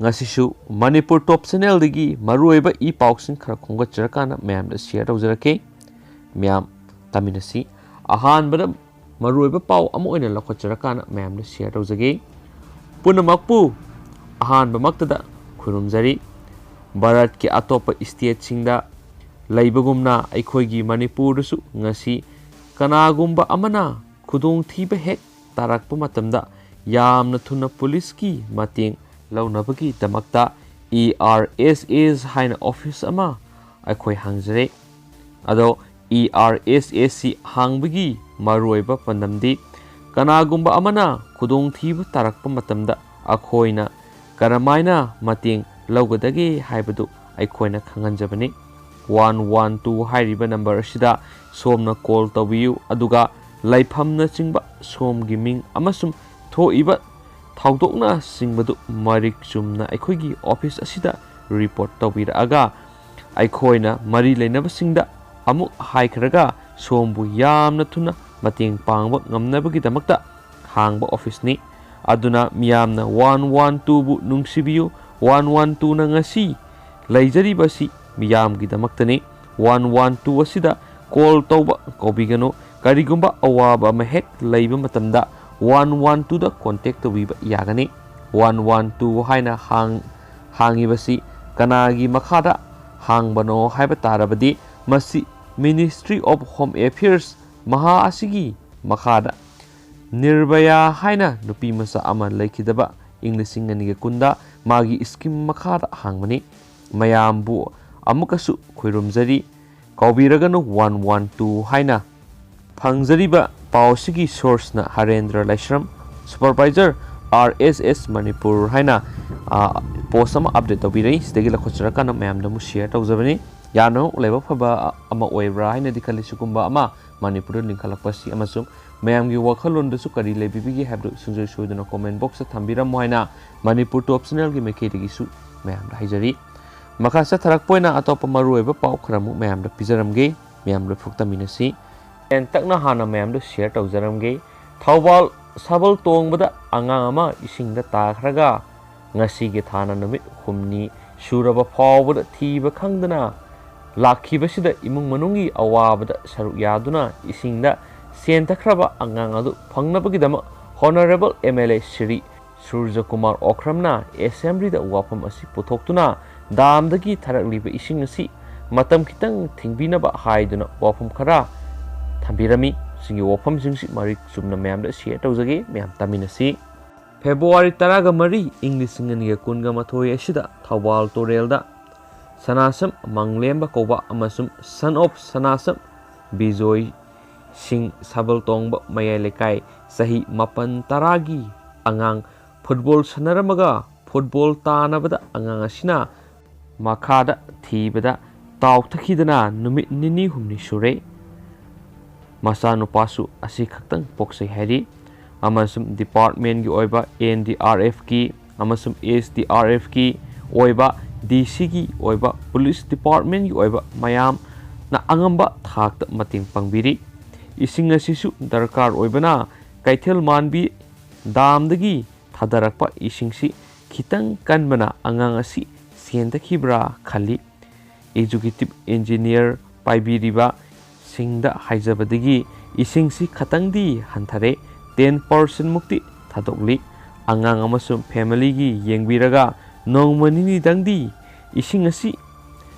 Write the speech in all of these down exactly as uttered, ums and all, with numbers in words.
ꯉꯁꯤꯁꯨ ꯃꯅꯤꯄꯨꯔ ꯇꯣꯞ ꯆꯦꯅꯦꯜꯗꯒꯤ ꯃꯔꯨꯑꯣꯏꯕ ꯏ ꯄꯥꯎꯁꯤꯡ ꯈꯔ ꯈꯣꯝꯒꯠꯆꯔꯀꯥꯟꯗ ꯃꯌꯥꯝꯗ ꯁꯤꯌꯔ ꯇꯧꯖꯔꯛꯀꯦ꯫ ꯃꯌꯥꯝ ꯇꯥꯃꯤꯟꯅꯁꯤ꯫ ꯑꯍꯥꯟꯕꯗ ꯃꯔꯨꯑꯣꯏꯕ ꯄꯥꯎ ꯑꯃ ꯑꯣꯏꯅ ꯂꯧꯈꯠꯆꯔꯀꯥꯟꯗ ꯃꯌꯥꯝꯗ ꯁꯤꯌꯔ ꯇꯧꯖꯒꯦ꯫ ꯄꯨꯝꯅꯃꯛꯄꯨ ꯑꯍꯥꯟꯕꯃꯛꯇꯗ ꯈꯨꯔꯨꯝꯖꯔꯤ꯫ ꯚꯥꯔꯠꯀꯤ ꯑꯇꯣꯞꯄ ꯏꯁꯇꯦꯠꯁꯤꯡꯗ ꯂꯩꯕꯒꯨꯝꯅ ꯑꯩꯈꯣꯏꯒꯤ ꯃꯅꯤꯄꯨꯔꯗꯁꯨ ꯉꯁꯤ ꯀꯅꯥꯒꯨꯝꯕ ꯑꯃꯅ ꯈꯨꯗꯣꯡꯊꯤꯕ ꯍꯦꯛ ꯇꯥꯔꯛꯄ ꯃꯇꯝꯗ ꯌꯥꯝꯅ ꯊꯨꯅ ꯄꯨꯂꯤꯁꯀꯤ ꯃꯇꯦꯡ ꯂꯧꯅꯕꯒꯤꯗꯃꯛꯇ ꯏ ꯑꯥꯔ ꯑꯦꯁ ꯑꯦꯁ ꯍꯥꯏꯅ ꯑꯣꯐꯤꯁ ꯑꯃ ꯑꯩꯈꯣꯏ ꯍꯥꯡꯖꯔꯦ꯫ ꯑꯗꯣ ꯏ ꯑꯥꯔ ꯑꯦꯁ ꯑꯦꯁ ꯁꯤ ꯍꯥꯡꯕꯒꯤ ꯃꯔꯨꯑꯣꯏꯕ ꯄꯥꯟꯗꯝꯗꯤ ꯀꯅꯥꯒꯨꯝꯕ ꯑꯃꯅ ꯈꯨꯗꯣꯡꯊꯤꯕ ꯇꯥꯔꯛꯄ ꯃꯇꯝꯗ ꯑꯩꯈꯣꯏꯅ ꯀꯔꯝꯍꯥꯏꯅ ꯃꯇꯦꯡ ꯂꯧꯒꯗꯒꯦ ꯍꯥꯏꯕꯗꯨ ꯑꯩꯈꯣꯏꯅ ꯈꯪꯍꯟꯖꯕꯅꯤ꯫ ꯋꯥꯟ ꯋꯥꯟ ꯇꯨ ꯍꯥꯏꯔꯤꯕ ꯅꯝꯕꯔ ꯑꯁꯤꯗ ꯁꯣꯝꯅ ꯀꯣꯜ ꯇꯧꯕꯤꯌꯨ, ꯑꯗꯨꯒ ꯂꯩꯐꯝꯅꯆꯤꯡꯕ, ꯁꯣꯝꯒꯤ ꯃꯤꯡ ꯑꯃꯁꯨꯡ ꯊꯣꯛꯏꯕ ꯊꯧꯗꯣꯛꯅꯆꯤꯡꯕꯗꯨ ꯃꯔꯤꯛ ꯆꯨꯝꯅ ꯑꯩꯈꯣꯏꯒꯤ ꯑꯣꯐꯤꯁ ꯑꯁꯤꯗ ꯔꯤꯄꯣꯔꯠ ꯇꯧꯕꯤꯔꯛꯑꯒ ꯑꯩꯈꯣꯏꯅ ꯃꯔꯤ ꯂꯩꯅꯕꯁꯤꯡꯗ ꯑꯃꯨꯛ ꯍꯥꯏꯈ꯭ꯔꯒ ꯁꯣꯝꯕꯨ ꯌꯥꯝꯅ ꯊꯨꯅ ꯃꯇꯦꯡ ꯄꯥꯡꯕ ꯉꯝꯅꯕꯒꯤꯗꯃꯛꯇ ꯍꯥꯡꯕ ꯑꯣꯐꯤꯁꯅꯤ꯫ ꯑꯗꯨꯅ ꯃꯤꯌꯥꯝꯅ ꯋꯥꯟ ꯋꯥꯟ ꯇꯨꯕꯨ ꯅꯨꯡꯁꯤꯕꯤꯌꯨ꯫ ꯋꯥꯟ ꯋꯥꯟ ꯇꯨꯅ ꯉꯁꯤ ꯂꯩꯖꯔꯤꯕꯁꯤ ꯃꯤꯌꯥꯝꯒꯤꯗꯃꯛꯇꯅꯤ꯫ ꯋꯥꯟ ꯋꯥꯟ ꯇꯨ ꯑꯁꯤꯗ ꯀꯣꯜ ꯇꯧꯕ ꯀꯥꯎꯕꯤꯒꯅꯨ꯫ ꯀꯔꯤꯒꯨꯝꯕ ꯑꯋꯥꯕ ꯑꯃ ꯍꯦꯛ ꯂꯩꯕ ꯃꯇꯝꯗ ꯋꯥꯟ ꯋꯥꯟ ꯇꯨꯗ ꯀꯣꯟꯇꯦꯛ ꯇꯧꯕꯤꯕ ꯌꯥꯒꯅꯤ꯫ ꯋꯥꯟ ꯋꯥꯟ ꯇꯨ ꯍꯥꯏꯅ ꯍꯥꯡ-, ꯍꯥꯡꯉꯤꯕꯁꯤ ꯀꯅꯥꯒꯤ ꯃꯈꯥꯗ ꯍꯥꯡꯕꯅꯣ ꯍꯥꯏꯕ ꯇꯥꯔꯕꯗꯤ ꯃꯁꯤ Ministry of Home Affairs, ꯃꯍꯥ ꯑꯁꯤꯒꯤ ꯃꯈꯥꯗ ꯅꯤꯔꯚꯌꯥ ꯍꯥꯏꯅ ꯅꯨꯄꯤ ꯃꯆꯥ ꯑꯃ ꯂꯩꯈꯤꯗꯕ ꯏꯪ ꯂꯤꯁꯤꯡ ꯑꯅꯤꯒ ꯀꯨꯟꯗ ꯃꯥꯒꯤ ꯁ꯭ꯀꯤꯝ ꯃꯈꯥꯗ ꯍꯥꯡꯕꯅꯤ꯫ ꯃꯌꯥꯝꯕꯨ ꯑꯃꯨꯛꯀꯁꯨ ꯈꯨꯔꯨꯝꯖꯔꯤ꯫ ꯀꯥꯎꯕꯤꯔꯒꯅꯨ ꯋꯥꯟ ꯋꯥꯟ ꯇꯨ ꯍꯥꯏꯅ꯫ ꯐꯪꯖꯔꯤꯕ ꯄꯥꯎ ꯑꯁꯤꯒꯤ ꯁꯣꯔꯁꯅ ꯍꯔꯦꯟꯗ꯭ꯔ ꯂꯥꯏꯁ꯭ꯔꯝ, ꯁꯨꯄꯔꯚꯥꯏꯖꯔ, ꯑꯥꯔ ꯑꯦꯁ ꯑꯦꯁ ꯃꯅꯤꯄꯨꯔ ꯍꯥꯏꯅ, ꯑ, ꯄꯣꯁ ꯑꯃ ꯑꯞꯗꯦꯠ ꯇꯧꯕꯤꯔꯛꯏ꯫ ꯁꯤꯗꯒꯤ ꯂꯧꯈꯠꯆꯔꯀꯥꯟꯗ ꯃꯌꯥꯝꯗ ꯑꯃꯨꯛ ꯁꯤꯌꯔ ꯇꯧꯖꯕꯅꯤ꯫ ꯌꯥꯝꯅ ꯑꯃꯨꯛ ꯂꯥꯏꯕꯛ ꯐꯕ ꯑꯃ ꯑꯣꯏꯕ꯭ꯔꯥ ꯍꯥꯏꯅꯗꯤ ꯈꯜꯂꯤ꯫ ꯁꯤꯒꯨꯝꯕ ꯑꯃ ꯃꯅꯤꯄꯨꯔꯗ ꯂꯤꯡꯈꯠꯂꯛꯄꯁꯤ ꯑꯃꯁꯨꯡ ꯃꯌꯥꯝꯒꯤ ꯋꯥꯈꯜꯂꯣꯟꯗꯁꯨ ꯀꯔꯤ ꯂꯩꯕꯤꯕꯒꯦ ꯍꯥꯏꯕꯗꯨ ꯁꯨꯡꯁꯣꯏ ꯁꯣꯏꯗꯅ ꯀꯣꯃꯦꯟ ꯕꯣꯛꯁꯇ ꯊꯝꯕꯤꯔꯝꯃꯨ ꯍꯥꯏꯅ ꯃꯅꯤꯄꯨꯔ ꯇꯣꯞ ꯆꯦꯅꯦꯜꯒꯤ ꯃꯥꯏꯀꯩꯗꯒꯤꯁꯨ ꯃꯌꯥꯝꯗ ꯍꯥꯏꯖꯔꯤ꯫ ꯃꯈꯥ ꯆꯠꯊꯔꯛꯄ ꯑꯣꯏꯅ ꯑꯇꯣꯞꯄ ꯃꯔꯨꯑꯣꯏꯕ ꯄꯥꯎ ꯈꯔꯃꯨꯛ ꯃꯌꯥꯝꯗ ꯄꯤꯖꯔꯝꯒꯦ꯫ ꯃꯌꯥꯝ ꯂꯣꯏꯐꯨꯛ ꯇꯝꯃꯤꯟꯅꯁꯤ꯫ ꯇꯦꯟꯇꯛꯅ ꯍꯥꯟꯅ ꯃꯌꯥꯝꯗ ꯁꯤꯌꯔ ꯇꯧꯖꯔꯝꯒꯦ꯫ ꯊꯧꯕꯥꯜ ꯁꯥꯕꯜ ꯇꯣꯡꯕꯗ ꯑꯉꯥꯡ ꯑꯃ ꯏꯁꯤꯡꯗ ꯇꯥꯈ꯭ꯔꯒ ꯉꯁꯤꯒꯤ ꯊꯥꯅ ꯅꯨꯃꯤꯠ ꯍꯨꯝꯅꯤ ꯁꯨꯔꯕ ꯐꯥꯎꯕꯗ ꯊꯤꯕ ꯈꯪꯗꯅ ꯂꯥꯛꯈꯤꯕꯁꯤꯗ ꯏꯃꯨꯡ ꯃꯅꯨꯡꯒꯤ ꯑꯋꯥꯕꯗ ꯁꯔꯨꯛ ꯌꯥꯗꯨꯅ ꯏꯁꯤꯡꯗ ꯆꯦꯟꯊꯈ꯭ꯔꯕ ꯑꯉꯥꯡ ꯑꯗꯨ ꯐꯪꯅꯕꯒꯤꯗꯃꯛ Honourable M L A Shri ꯁꯨꯔꯖꯀꯨꯃꯥꯔ ꯑꯣꯈ꯭ꯔꯝꯅ Assembly ꯗ ꯋꯥꯐꯝ ꯑꯁꯤ ꯄꯨꯊꯣꯛꯇꯨꯅ ꯗꯥꯝꯗꯒꯤ ꯊꯥꯔꯛꯂꯤꯕ ꯏꯁꯤꯡ ꯑꯁꯤ ꯃꯇꯝ ꯈꯤꯇꯪ ꯊꯤꯡꯕꯤꯅꯕ ꯍꯥꯏꯗꯨꯅ ꯋꯥꯐꯝ ꯈꯔ ꯊꯝꯕꯤꯔꯝꯃꯤ꯫ ꯁꯤꯒꯤ ꯋꯥꯐꯝꯁꯤꯡꯁꯤ ꯃꯔꯤꯛ ꯆꯨꯝꯅ ꯃꯌꯥꯝꯗ share ꯇꯧꯖꯒꯦ, ꯃꯌꯥꯝ ꯇꯥꯃꯤꯟꯅꯁꯤ꯫ ꯐꯦꯕ꯭ꯔꯨꯋꯥꯔꯤ ꯇꯔꯥꯒ ꯃꯔꯤ, ꯏꯪ ꯂꯤꯁꯤꯡ ꯑꯅꯤꯒ ꯀꯨꯟꯒ ꯃꯥꯊꯣꯏ ꯑꯁꯤꯗ ꯊꯧꯕꯥꯜ ꯇꯨꯔꯦꯜꯗ ꯁꯅꯥꯁꯝ ꯃꯪꯂꯦꯝꯕ ꯀꯧꯕ ꯑꯃꯁꯨꯡ son of ꯁꯅꯥꯁꯝ ꯕꯤꯖꯣꯏ ꯁꯤꯡ ꯁꯥꯕꯜꯇꯣꯡꯕ ꯃꯌꯥꯏ ꯂꯩꯀꯥꯏ ꯆꯍꯤ ꯃꯥꯄꯟ ꯇꯔꯥꯒꯤ ꯑꯉꯥꯡ ꯐꯨꯠꯕꯣꯜ ꯁꯥꯟꯅꯔꯝꯃꯒ ꯐꯨꯠꯕꯣꯜ ꯇꯥꯟꯅꯕꯗ ꯑꯉꯥꯡ ꯑꯁꯤꯅ ꯃꯈꯥꯗ ꯊꯤꯕꯗ ꯇꯥꯎꯊꯈꯤꯗꯅ ꯅꯨꯃꯤꯠ ꯅꯤꯅꯤ ꯍꯨꯝꯅꯤ ꯁꯨꯔꯦ꯫ ꯃꯆꯥꯅꯨꯄꯥꯁꯨ ꯑꯁꯤ ꯈꯛꯇꯪ ꯄꯣꯛꯆꯩ ꯍꯥꯏꯔꯤ꯫ ꯑꯃꯁꯨꯡ department ꯀꯤ ꯑꯣꯏꯕ N D R F ꯀꯤ ꯑꯃꯁꯨꯡ S D R F ꯀꯤ ꯑꯣꯏꯕ, D C ꯒꯤ ꯑꯣꯏꯕ, police department ꯀꯤ ꯑꯣꯏꯕ ꯃꯌꯥꯝꯅ ꯑꯉꯝꯕ ꯊꯥꯛꯇ ꯃꯇꯦꯡ ꯄꯥꯡꯕꯤꯔꯤ꯫ ꯏꯁꯤꯡ ꯑꯁꯤꯁꯨ ꯗꯔꯀꯥꯔ ꯑꯣꯏꯕꯅ ꯀꯩꯊꯦꯜ ꯃꯥꯟꯕꯤ ꯗꯥꯝꯗꯒꯤ ꯊꯥꯗꯔꯛꯄ ꯏꯁꯤꯡꯁꯤ ꯈꯤꯇꯪ ꯀꯟꯕꯅ ꯑꯉꯥꯡ ꯑꯁꯤ ꯆꯦꯟꯊꯈꯤꯕ꯭ꯔꯥ ꯈꯜꯂꯤ꯫ Executive Engineer ꯄꯥꯏꯕꯤꯔꯤꯕ ꯁꯤꯡꯗ ꯍꯥꯏꯖꯕꯗꯒꯤ ꯏꯁꯤꯡꯁꯤ ꯈꯇꯪꯗꯤ ꯍꯟꯊꯔꯦ, ten percent ꯃꯨꯛꯇꯤ ꯊꯥꯗꯣꯛꯂꯤ꯫ ꯑꯉꯥꯡ ꯑꯃꯁꯨꯡ family ꯒꯤ ꯌꯦꯡꯕꯤꯔꯒ ꯅꯣꯡꯃ ꯅꯤꯅꯤꯗꯪꯗꯤ ꯏꯁꯤꯡ ꯑꯁꯤ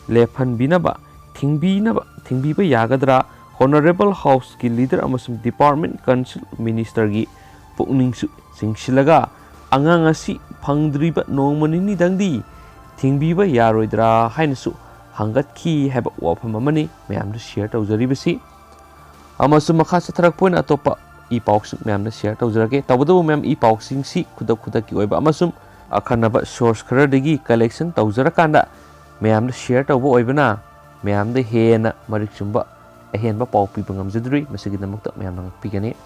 ꯂꯦꯞꯍꯟꯕꯤꯅꯕ, ꯊꯤꯡꯕꯤꯅꯕ, ꯊꯤꯡꯕꯤꯕ ꯌꯥꯒꯗ꯭ꯔꯥ? Honourable House ꯀꯤ leader ꯑꯃꯁꯨꯡ department concerned minister ꯒꯤ ꯄꯨꯛꯅꯤꯡꯁꯨ ꯆꯤꯡꯁꯤꯜꯂꯒ ꯑꯉꯥꯡ ꯑꯁꯤ ꯐꯪꯗ꯭ꯔꯤꯕ ꯅꯣꯡꯃ ꯅꯤꯅꯤꯗꯪꯗꯤ ꯊꯤꯡꯕꯤꯕ ꯌꯥꯔꯣꯏꯗ꯭ꯔꯥ ꯍꯥꯏꯅꯁꯨ ꯍꯪꯒꯠꯈꯤ ꯍꯥꯏꯕ ꯋꯥꯐꯝ ꯑꯃꯅꯤ ꯃꯌꯥꯝꯗ share ꯇꯧꯖꯔꯤꯕꯁꯤ꯫ ꯑꯃꯁꯨꯡ ꯃꯈꯥ ꯆꯠꯊꯔꯛꯄ ꯑꯣꯏꯅ ꯑꯇꯣꯞꯄ ꯏ ꯄꯥꯎꯁꯤꯡ ꯃꯌꯥꯝꯗ share ꯇꯧꯖꯔꯒꯦ꯫ ꯇꯧꯕꯇꯕꯨ ꯃꯌꯥꯝ, ꯏ ꯄꯥꯎꯁꯤꯡꯁꯤ ꯈꯨꯗꯛ ꯈꯨꯗꯛꯀꯤ ꯑꯣꯏꯕ ꯑꯃꯁꯨꯡ ꯑꯈꯟꯅꯕ source ꯈꯔꯗꯒꯤ collection ꯇꯧꯖꯔꯀꯥꯟꯗ ꯃꯌꯥꯝꯗ share ꯇꯧꯕ ꯑꯣꯏꯕꯅ ꯃꯌꯥꯝꯗ ꯍꯦꯟꯅ ꯃꯔꯤꯛ ꯆꯨꯝꯕ ꯑꯍꯦꯟꯕ ꯄꯥꯎ ꯄꯤꯕ ꯉꯝꯖꯗ꯭ꯔꯤ꯫ ꯃꯁꯤꯒꯤꯗꯃꯛꯇ ꯃꯌꯥꯝꯅ ꯉꯥꯛꯄꯤꯒꯅꯤ꯫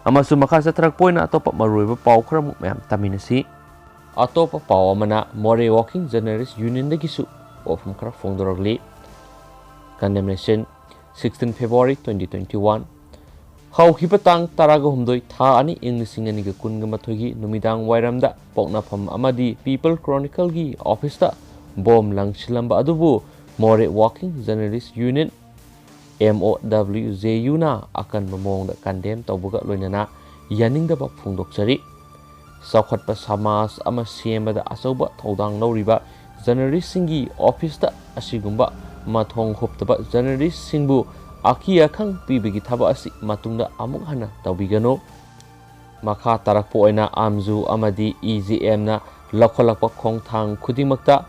ꯑꯃꯁꯨꯡ ꯃꯈꯥ ꯆꯠꯊꯔꯛꯄ ꯑꯣꯏꯅ ꯑꯇꯣꯞꯄ ꯃꯔꯨꯑꯣꯏꯕ ꯄꯥꯎ ꯈꯔꯃꯨꯛ ꯃꯌꯥꯝ ꯇꯥꯃꯤꯟꯅꯁꯤ꯫ ꯑꯇꯣꯞꯄ ꯄꯥꯎ ꯑꯃꯅ ꯃꯣꯔꯦ Working Journalist Union ꯗꯒꯤꯁꯨ ꯋꯥꯐꯝ ꯈꯔ ꯐꯣꯡꯗꯣꯔꯛꯂꯤ꯫ Condemnation, sixteen February twenty twenty-one꯫ ꯍꯧꯈꯤꯕ ꯇꯥꯡ ꯇꯔꯥꯒ ꯍꯨꯝꯗꯣꯏ, ꯊꯥ ꯑꯅꯤ, ꯏꯪ ꯂꯤꯁꯤꯡ ꯑꯅꯤꯒ ꯀꯨꯟꯒ ꯃꯥꯊꯣꯏꯒꯤ ꯅꯨꯃꯤꯗꯥꯡ ꯋꯥꯏꯔꯝꯗ ꯄꯣꯛꯅꯐꯝ ꯑꯃꯗꯤ People Chronicleꯒꯤ ꯑꯣꯐꯤꯁꯇ ꯕꯣꯝ ꯂꯪꯁꯤꯜꯂꯝꯕ ꯑꯗꯨꯕꯨ Moreh Working Journalist Union, M O W J Uꯅ ꯑꯀꯟꯕ ꯃꯑꯣꯡꯗ condemn ꯇꯧꯕꯒ ꯂꯣꯏꯅꯅ ꯌꯥꯅꯤꯡꯗꯕ ꯐꯣꯡꯗꯣꯛꯆꯔꯤ꯫ ꯆꯥꯎꯈꯠꯄ ꯁꯃꯥꯖ ꯑꯃ ꯁꯦꯝꯕꯗ ꯑꯆꯧꯕ ꯊꯧꯗꯥꯡ ꯂꯧꯔꯤꯕ journalistꯁꯤꯡꯒꯤ ꯑꯣꯐꯤꯁꯇ ꯑꯁꯤꯒꯨꯝꯕ ꯃꯊꯣꯡ ꯍꯨꯞꯇꯕ journalistꯁꯤꯡꯕꯨ ꯑꯀꯤ ꯑꯈꯪ ꯄꯤꯕꯒꯤ ꯊꯕꯛ ꯑꯁꯤ ꯃꯇꯨꯡꯗ ꯑꯃꯨꯛ ꯍꯟꯅ ꯇꯧꯕꯤꯒꯅꯨ꯫ ꯃꯈꯥ ꯇꯥꯔꯛꯄ ꯑꯣꯏꯅ AMJU ꯑꯃꯗꯤ E J Mꯅ ꯂꯧꯈꯠꯂꯛꯄ ꯈꯣꯡꯊꯥꯡ ꯈꯨꯗꯤꯡꯃꯛꯇ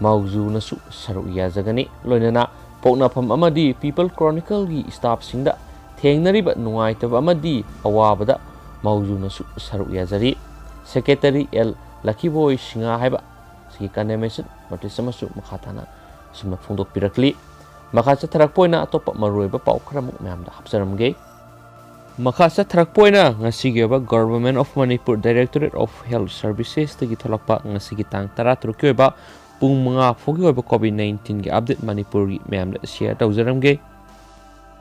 ꯃꯥꯎꯖꯨꯅꯁꯨ ꯁꯔꯨꯛ ꯌꯥꯖꯒꯅꯤ꯫ ꯂꯣꯏꯅꯅ ꯄꯣꯛꯅꯐꯝ ꯑꯃꯗꯤ People Chronicleꯒꯤ staffꯁꯤꯡꯗ ꯊꯦꯡꯅꯔꯤꯕ ꯅꯨꯡꯉꯥꯏꯇꯕ ꯑꯃꯗꯤ ꯑꯋꯥꯕꯗ ꯃꯥꯎꯖꯨꯅꯁꯨ ꯁꯔꯨꯛ ꯌꯥꯖꯔꯤ꯫ Secretary L Lucky Boy Singha ꯍꯥꯏꯕ ꯁꯤꯒꯤ condemnation notice ꯑꯃꯁꯨ ꯃꯈꯥ ꯇꯥꯅ ꯑꯁꯨꯝꯅ ꯐꯣꯡꯗꯣꯛꯄꯤꯔꯛꯂꯤ꯫ ꯃꯈꯥ ꯆꯠꯊꯔꯛꯄ ꯑꯣꯏꯅ ꯑꯇꯣꯞꯄ ꯃꯔꯨꯑꯣꯏꯕ ꯄꯥꯎ ꯈꯔꯃꯨꯛ ꯃꯌꯥꯝꯗ ꯍꯥꯞꯆꯔꯝꯒꯦ꯫ ꯃꯈꯥ ꯆꯠꯊꯔꯛꯄ ꯑꯣꯏꯅ ꯉꯁꯤꯒꯤ ꯑꯣꯏꯕ Government of Manipur Directorate of Health Servicesꯇꯒꯤ ꯊꯣꯛꯂꯛꯄ ꯉꯁꯤꯒꯤ ꯇꯥꯡ ꯇꯔꯥꯇꯔꯨꯛꯀꯤ ꯑꯣꯏꯕ ꯄꯨꯡ ꯃꯉꯥ ꯐꯥꯎꯒꯤ ꯑꯣꯏꯕ COVID nineteenꯒꯤ update ꯃꯅꯤꯄꯨꯔꯒꯤ ꯃꯌꯥꯝꯗ share ꯇꯧꯖꯔꯝꯒꯦ꯫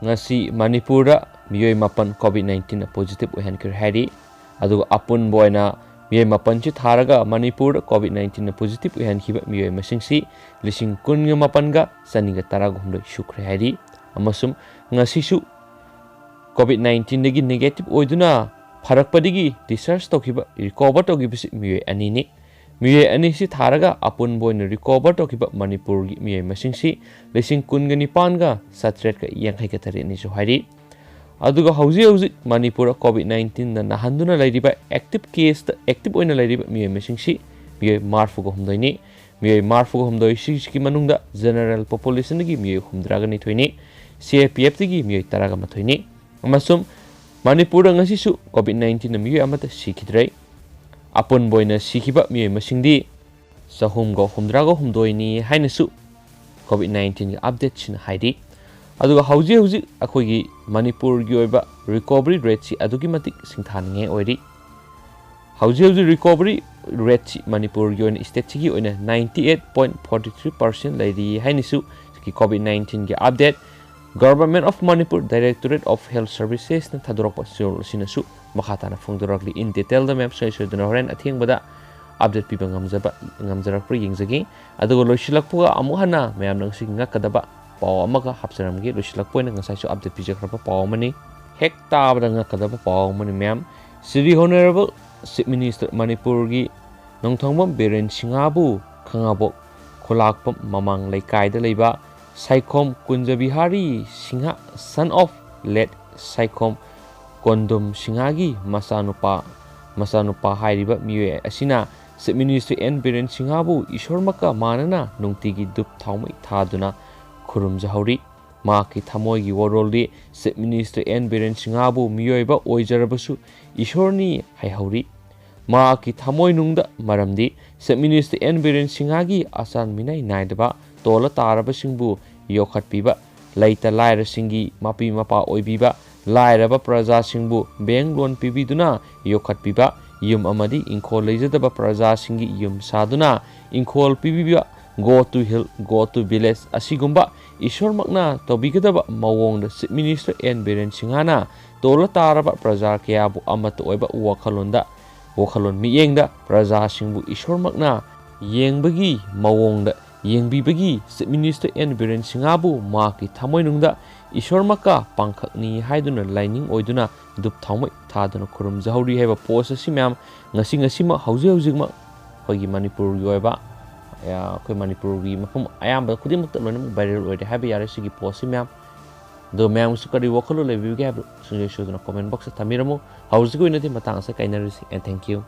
ꯉꯁꯤ ꯃꯅꯤꯄꯨꯔꯗ ꯃꯤꯑꯣꯏ ꯃꯥꯄꯟ COVID nineteenꯅ positive ꯑꯣꯏꯍꯟꯈ꯭ꯔꯦ ꯍꯥꯏꯔꯤ꯫ ꯑꯗꯨꯒ ꯑꯄꯨꯟꯕ ꯑꯣꯏꯅ ꯃꯤꯑꯣꯏ ꯃꯥꯄꯟꯁꯤ ꯊꯥꯔꯒ ꯃꯅꯤꯄꯨꯔꯗ COVID nineteenꯅ positive ꯑꯣꯏꯍꯟꯈꯤꯕ ꯃꯤꯑꯣꯏ ꯃꯁꯤꯡꯁꯤ ꯂꯤꯁꯤꯡ ꯀꯨꯟꯒ ꯃꯥꯄꯟꯒ ꯆꯅꯤꯒ ꯇꯔꯥꯍꯨꯝꯗꯣꯏ ꯁꯨꯈ꯭ꯔꯦ ꯍꯥꯏꯔꯤ꯫ ꯑꯃꯁꯨꯡ ꯉꯁꯤꯁꯨ COVID nineteenꯗꯒꯤ negative ꯑꯣꯏꯗꯨꯅ ꯐꯔꯛꯄꯗꯒꯤ discharge ꯇꯧꯈꯤꯕ, recover ꯇꯧꯈꯤꯕꯁꯤ ꯃꯤꯑꯣꯏ ꯑꯅꯤꯅꯤ꯫ ꯃꯤꯑꯣꯏ ꯑꯅꯤꯁꯤ ꯊꯥꯔꯒ ꯑꯄꯨꯟꯕ ꯑꯣꯏꯅ recover ꯇꯧꯈꯤꯕ ꯃꯅꯤꯄꯨꯔꯒꯤ ꯃꯤꯑꯣꯏ ꯃꯁꯤꯡꯁꯤ ꯂꯤꯁꯤꯡ ꯀꯨꯟꯒ ꯅꯤꯄꯥꯟꯒ ꯆꯥꯇ꯭ꯔꯦꯠꯀ ꯌꯥꯡꯈꯩꯒ ꯇꯔꯦꯠꯅꯤꯁꯨ ꯍꯥꯏꯔꯤ꯫ ꯑꯗꯨꯒ ꯍꯧꯖꯤꯛ ꯍꯧꯖꯤꯛ ꯃꯅꯤꯄꯨꯔꯗ COVID nineteenꯅ ꯅꯥꯍꯟꯗꯨꯅ ꯂꯩꯔꯤꯕ active caseꯇ, active ꯑꯣꯏꯅ ꯂꯩꯔꯤꯕ ꯃꯤꯑꯣꯏ ꯃꯁꯤꯡꯁꯤ ꯃꯤꯑꯣꯏ ꯃꯔꯤꯐꯨꯒ ꯍꯨꯝꯗꯣꯏꯅꯤ꯫ ꯃꯤꯑꯣꯏ ꯃꯔꯤꯐꯨꯒ ꯍꯨꯝꯗꯣꯏꯁꯤꯒꯤ ꯃꯅꯨꯡꯗ general populationꯗꯒꯤ ꯃꯤꯑꯣꯏ ꯍꯨꯝꯗ꯭ꯔꯥꯒ ꯅꯤꯊꯣꯏꯅꯤ, CAPFꯇꯒꯤ ꯃꯤꯑꯣꯏ ꯇꯔꯥꯒ ꯃꯥꯊꯣꯏꯅꯤ꯫ ꯑꯃꯁꯨꯡ ꯃꯅꯤꯄꯨꯔꯗ ꯉꯁꯤꯁꯨ COVID nineteenꯅ ꯃꯤꯑꯣꯏ ꯑꯃꯠꯇ ꯁꯤꯈꯤꯗ꯭ꯔꯦ꯫ ꯑꯄꯨꯟꯕ ꯑꯣꯏꯅ ꯁꯤꯈꯤꯕ ꯃꯤꯑꯣꯏ ꯃꯁꯤꯡꯗꯤ ꯆꯍꯨꯝꯒ ꯍꯨꯝꯗ꯭ꯔꯥꯒ ꯍꯨꯝꯗꯣꯏꯅꯤ ꯍꯥꯏꯅꯁꯨ COVID nineteenꯒꯤ updateꯁꯤꯅ ꯍꯥꯏꯔꯤ꯫ ꯑꯗꯨꯒ ꯍꯧꯖꯤꯛ ꯍꯧꯖꯤꯛ ꯑꯩꯈꯣꯏꯒꯤ ꯃꯅꯤꯄꯨꯔꯒꯤ ꯑꯣꯏꯕ recovery rateꯁꯤ ꯑꯗꯨꯛꯀꯤ ꯃꯇꯤꯛ ꯁꯤꯡꯊꯥꯅꯤꯡꯉꯥꯏ ꯑꯣꯏꯔꯤ꯫ ꯍꯧꯖꯤꯛ ꯍꯧꯖꯤꯛ recovery rateꯁꯤ ꯃꯅꯤꯄꯨꯔꯒꯤ ꯑꯣꯏꯅ, stateꯁꯤꯒꯤ ꯑꯣꯏꯅ ninety eight point forty three percent ꯂꯩꯔꯤ ꯍꯥꯏꯅꯁꯨ ꯍꯧꯖꯤꯛꯀꯤ COVID nineteenꯒꯤ update Government of Manipur Directorate of Health Servicesꯅ ꯊꯥꯗꯣꯔꯛꯄ ꯆꯦꯔꯣꯜ ꯑꯁꯤꯅꯁꯨ ꯃꯈꯥ ꯇꯥꯅ ꯐꯣꯡꯗꯣꯔꯛꯂꯤ꯫ In detailꯗ ꯃꯌꯥꯝ ꯁꯣꯏ ꯁꯣꯏꯗꯅ ꯍꯣꯔꯦꯟ ꯑꯊꯦꯡꯕꯗ update ꯄꯤꯕ ꯉꯝꯖꯕ, ꯉꯝꯖꯔꯛꯄ꯭ꯔꯥ ꯌꯦꯡꯖꯒꯦ꯫ ꯑꯗꯨꯒ ꯂꯣꯏꯁꯤꯜꯂꯛꯄꯒ ꯑꯃꯨꯛ ꯍꯟꯅ ꯃꯌꯥꯝꯅ ꯉꯁꯤ ꯉꯛꯀꯗꯕ ꯄꯥꯎ ꯑꯃꯒ ꯍꯥꯞꯆꯔꯝꯒꯦ꯫ ꯂꯣꯏꯁꯤꯜꯂꯛꯄ ꯑꯣꯏꯅ ꯉꯁꯥꯏꯁꯨ update ꯄꯤꯖꯈ꯭ꯔꯕ ꯄꯥꯎ ꯑꯃꯅꯤ꯫ ꯍꯦꯛ ꯇꯥꯕꯗ ꯉꯛꯀꯗꯕ ꯄꯥꯎ ꯑꯃꯅꯤ ꯃꯌꯥꯝ꯫ Shri Honorable Chief Minister ꯃꯅꯤꯄꯨꯔꯒꯤ ꯅꯣꯡꯊꯣꯡꯕꯝ ꯕꯤꯔꯦꯟ ꯁꯤꯡꯍꯕꯨ ꯈꯥꯉꯕꯣꯛ ꯈꯨꯂꯥꯛꯄꯝ ꯃꯃꯥꯡ ꯂꯩꯀꯥꯏꯗ ꯂꯩꯕ ꯁꯥꯏꯈꯣꯝ ꯀꯨꯟꯖꯕꯤꯍꯥꯔꯤ Singh, son of late Saikhom ꯀꯣꯟꯗꯨꯝ ꯁꯤꯡꯍꯒꯤ ꯃꯆꯥꯅꯨꯄꯥ, ꯃꯆꯥꯅꯨꯄꯥ ꯍꯥꯏꯔꯤꯕ ꯃꯤꯑꯣꯏ ꯑꯁꯤꯅ Chief Minister ꯑꯦꯟ ꯕꯤꯔꯦꯟ ꯁꯤꯡꯍꯕꯨ ꯏꯁꯣꯔꯃꯛꯀ ꯃꯥꯟꯅꯅ ꯅꯨꯡꯇꯤꯒꯤ ꯙꯨꯞ ꯊꯥꯎꯃꯩ ꯊꯥꯗꯨꯅ ꯈꯨꯔꯨꯝꯖꯍꯧꯔꯤ꯫ ꯃꯍꯥꯛꯀꯤ ꯊꯃꯣꯏꯒꯤ ꯋꯥꯔꯣꯜꯗꯤ Chief Minister ꯑꯦꯟ ꯕꯤꯔꯦꯟ ꯁꯤꯡꯍꯕꯨ ꯃꯤꯑꯣꯏꯕ ꯑꯣꯏꯖꯔꯕꯁꯨ ꯏꯁꯣꯔꯅꯤ ꯍꯥꯏꯍꯧꯔꯤ꯫ ꯃꯍꯥꯛꯀꯤ ꯊꯃꯣꯏꯅꯨꯡꯗ ꯃꯔꯝꯗꯤ Chief Minister ꯑꯦꯟ ꯕꯤꯔꯦꯟ ꯁꯤꯡꯍꯒꯤ ꯑꯆꯥꯟ ꯃꯤꯅꯥꯏ ꯅꯥꯏꯗꯕ ꯇꯣꯜꯂ ꯇꯥꯔꯕꯁꯤꯡꯕꯨ ꯌꯣꯛꯈꯠꯄꯤꯕ, ꯂꯩꯇ ꯂꯥꯏꯔꯁꯤꯡꯒꯤ ꯃꯄꯤ ꯃꯄꯥ ꯑꯣꯏꯕꯤꯕ, ꯂꯥꯏꯔꯕ ꯄ꯭ꯔꯖꯥꯁꯤꯡꯕꯨ bank loan ꯄꯤꯕꯤꯗꯨꯅ ꯌꯣꯛꯈꯠꯄꯤꯕ, ꯌꯨꯝ ꯑꯃꯗꯤ ꯏꯪꯈꯣꯜ ꯂꯩꯖꯗꯕ ꯄ꯭ꯔꯖꯥꯁꯤꯡꯒꯤ ꯌꯨꯝ ꯁꯥꯗꯨꯅ ꯏꯪꯈꯣꯜ ꯄꯤꯕꯤꯕ, Go to Hill, Go to Village ꯑꯁꯤꯒꯨꯝꯕ ꯏꯁꯣꯔꯃꯛꯅ ꯇꯧꯕꯤꯒꯗꯕ ꯃꯑꯣꯡꯗ Chief Minister ꯑꯦꯟ ꯕꯤꯔꯦꯟ ꯁꯤꯡꯍꯅ ꯇꯣꯜꯂ ꯇꯥꯔꯕ ꯄ꯭ꯔꯖꯥ ꯀꯌꯥꯕꯨ ꯑꯃꯠꯇ ꯑꯣꯏꯕ ꯋꯥꯈꯜꯂꯣꯟꯗ, ꯋꯥꯈꯜꯂꯣꯟ ꯃꯤꯠꯌꯦꯡꯗ ꯄ꯭ꯔꯖꯥꯁꯤꯡꯕꯨ ꯏꯁꯣꯔꯃꯛꯅ ꯌꯦꯡꯕꯒꯤ ꯃꯑꯣꯡꯗ ꯌꯦꯡꯕꯤꯕꯒꯤ Chief Minister ꯑꯦꯟ ꯕꯤꯔꯦꯟ ꯁꯤꯡꯍꯕꯨ ꯃꯍꯥꯛꯀꯤ ꯊꯃꯣꯏꯅꯨꯡꯗ ꯏꯁꯣꯔꯃꯛꯀ ꯄꯥꯡꯈꯛꯅꯤ ꯍꯥꯏꯗꯨꯅ ꯂꯥꯏꯅꯤꯡ ꯑꯣꯏꯗꯨꯅ ꯙꯨꯞ ꯊꯥꯎꯃꯩ ꯊꯥꯗꯨꯅ ꯈꯨꯔꯨꯝꯖꯍꯧꯔꯤ ꯍꯥꯏꯕ post ꯑꯁꯤ ꯃꯌꯥꯝ ꯉꯁꯤ, ꯉꯁꯤꯃꯛ, ꯍꯧꯖꯤꯛ ꯍꯧꯖꯤꯛꯃꯛ ꯑꯩꯈꯣꯏꯒꯤ ꯃꯅꯤꯄꯨꯔꯒꯤ ꯑꯣꯏꯕ, ꯑ, ꯑꯩꯈꯣꯏ ꯃꯅꯤꯄꯨꯔꯒꯤ ꯃꯐꯝ ꯑꯌꯥꯝꯕ ꯈꯨꯗꯤꯡꯃꯛꯇ ꯂꯣꯏꯅꯃꯛ viral ꯑꯣꯏꯔꯦ ꯍꯥꯏꯕ ꯌꯥꯔꯦ ꯁꯤꯒꯤ post ꯑꯁꯤ ꯃꯌꯥꯝ꯫ ꯑꯗꯣ ꯃꯌꯥꯝꯒꯤꯁꯨ ꯀꯔꯤ ꯋꯥꯈꯜꯂꯣꯟ ꯂꯩꯕꯤꯕꯒꯦ ꯍꯥꯏꯕꯗꯨ ꯁꯨꯡꯁꯣꯏ ꯁꯣꯏꯗꯅ comment box ꯇ ꯊꯝꯕꯤꯔꯝꯃꯨ꯫ ꯍꯧꯖꯤꯛꯀꯤ ꯑꯣꯏꯅꯗꯤ ꯃꯇꯥꯡ ꯑꯁꯤꯗ ꯀꯥꯏꯅꯔꯁꯤ, and thank you꯫